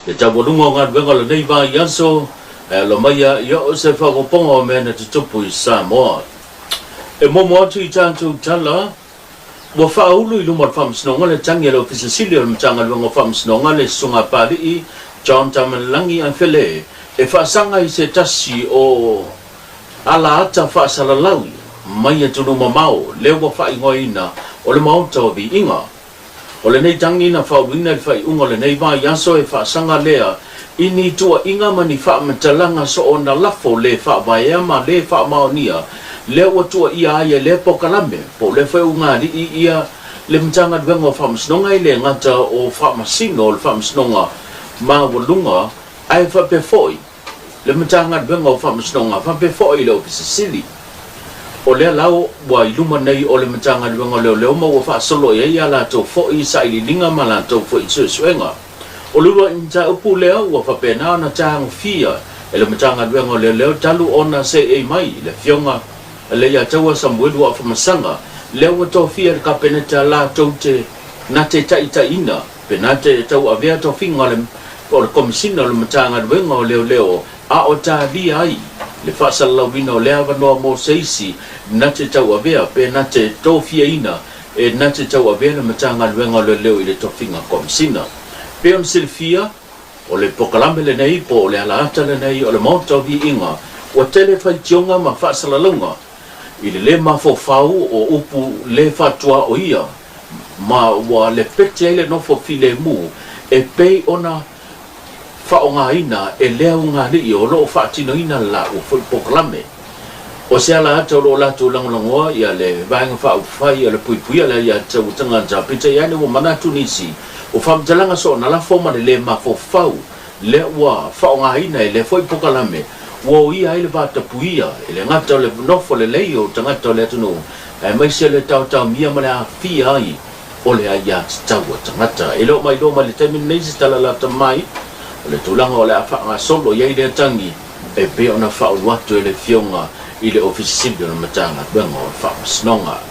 Le taualuga o galuega o lenei vaiaso, e alo mai ia o se faaopoopoga o mea na tutupu i Samoa. E muamua atu i tatou tala, ua faaulu i luma o le Faamasinoga le tagi a le Ofisa Sili o le Matagaluega o Faamasinoga le Susuga a Papalii John Tamalelagi Afele e faasaga i se tasi o alaata faasalalau mai atunuu mamao lea ua faaigoaina o le Maota o Viiga. O lenei tagi na faauluina i le faaiuga o lenei vaiaso e faasaga lea i ni tuuaiga ma ni faamatalaga soona lafo le faavaea ma le faamaonia lea ua tuuaia ai e lea polokalame po o lea foi ugaalii ia le Matagaluega o Faamasinoga e le gata o Faamasino o le Faamasinoga Maualuga ae faapea foi le Matagaluega o Faamasinoga faapea foi le Ofisa Sili. O lea la ua i luma nei o le Matagaluega o Leoleo ma ua faasolo i ai a latou foi sailiiliga ma latou foi suesuega. O le uluai mataupu lea ua faapena ona tagofia e le Matagaluega o Leoleo talu ona seei mai le Afioga Leiataua Samuelu Afamasaga lea ua tofia e le Kapeneta latou te na te taitaiina pe na te tauavea tofiga o le Komesina o le Matagaluega o Leoleo a o talia ai le faasalalauina o lea avanoa mo se isi na te tauavea pe na te tofiaina e na te tauavea le Matagaluega o Leoleo i le tofiga Komesina. Pei ona silafia, o le polokalame lenei po o le alaata lenei o le Maota o Viiga ua tele faitioga ma faasalalauga i le lē mafaufau o upu lē faatuaoia ma ua lepeti ai le nofo filemu e pei ona faaaogaina e lea ugaalii o lo o faatinoina le laua foi polokalame. O se ala ata o lo o latou lagolagoa ia le Vaega Faaupufai o le Puipuia le Aiatatau a Tagata, peitai ane ua manatu nisi o faamatalaga soona lafo ma le lē mafaufau lea ua faaaogaina e lea foi polokalame ua oia ai le vatapuia e le gata o le nofo lelei o tagata o le atunuu aemaise le taotaomia ma le aafia ai o le aiatatau a tagata. E le o mailoa mai le taimi lenei se tala lata mai o le tulaga o le a faagasolo i ai lea tagi e pei ona faaulu atu e le Afioga i le Ofisa Sili o le Matagaluega o Faamasinoga.